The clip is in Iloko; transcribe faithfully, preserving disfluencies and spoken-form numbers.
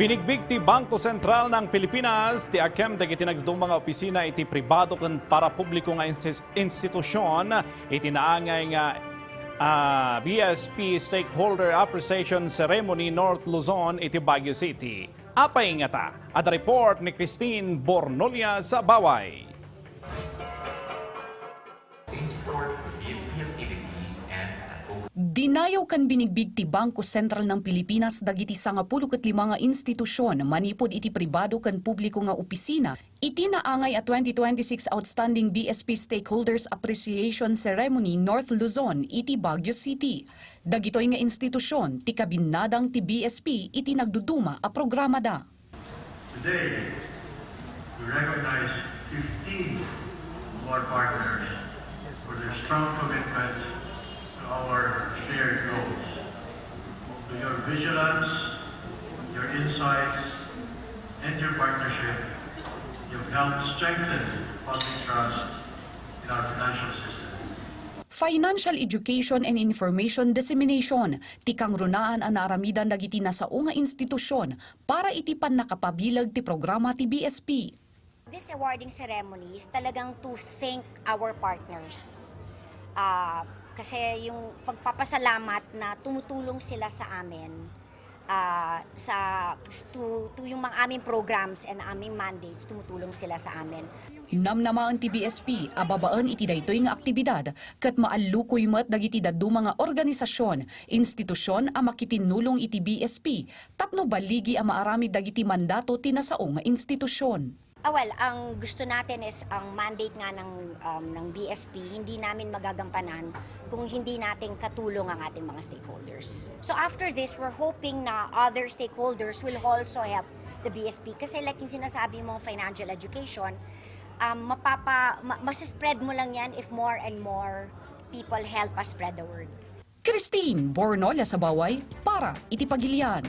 Binigbig ti Bangko Sentral ng Pilipinas ti agkem dagiti nagduduma nga opisina iti pribado ken parapubliko nga insis-, institusyon iti naangay nga, ah, B S P Stakeholder Appreciation Ceremony North Luzon iti Baguio City. Apay ngata? Adda report ni Christine Bornolia Sabaway. Dinayaw ken binigbig ti Bangko Sentral ng Pilipinas dagiti sangapulo ket lima nga institusyon manipud iti pribado ken publiko nga opisina iti naangay a twenty twenty-six Outstanding B S P Stakeholders Appreciation Ceremony North Luzon iti Baguio City. Dagitoy nga institusyon ti kabinnadang ti B S P iti nagduduma a programada. Today, we recognize fifteen of our partners for their strong commitment to our shared goals. Through your vigilance, your insights, and your partnership, you've helped strengthen public trust in our financial system. Financial education and information dissemination ti kangrunaan a naaramidan dagiti nasao nga institusyon para iti pannakapabileg ti programa ti B S P. This awarding ceremony is talagang to thank our partners. Ah, kasi yung pagpapasalamat na tumutulong sila sa amin, ah, sa, to, to yung mga aming programs and aming mandates, tumutulong sila sa amin. Namnamaen ti B S P a babaen iti daytoy nga aktibidad ket maallukoy met dagiti dadduma nga organisasyon, institusyon a makitinnulong iti B S P tapno baligi a maaramid dagiti mandato ti nasao nga institusyon. Ah, well, ang gusto natin is ang mandate nga ng, um, ng B S P, hindi namin magagampanan kung hindi natin katulong ang ating mga stakeholders. So after this, we're hoping na other stakeholders will also help the B S P. Kasi like yung sinasabi mong financial education, um, mapapa, ma, masispread mo lang yan if more and more people help us spread the word. Christine Bornolia Sabaway para iti Pagilian.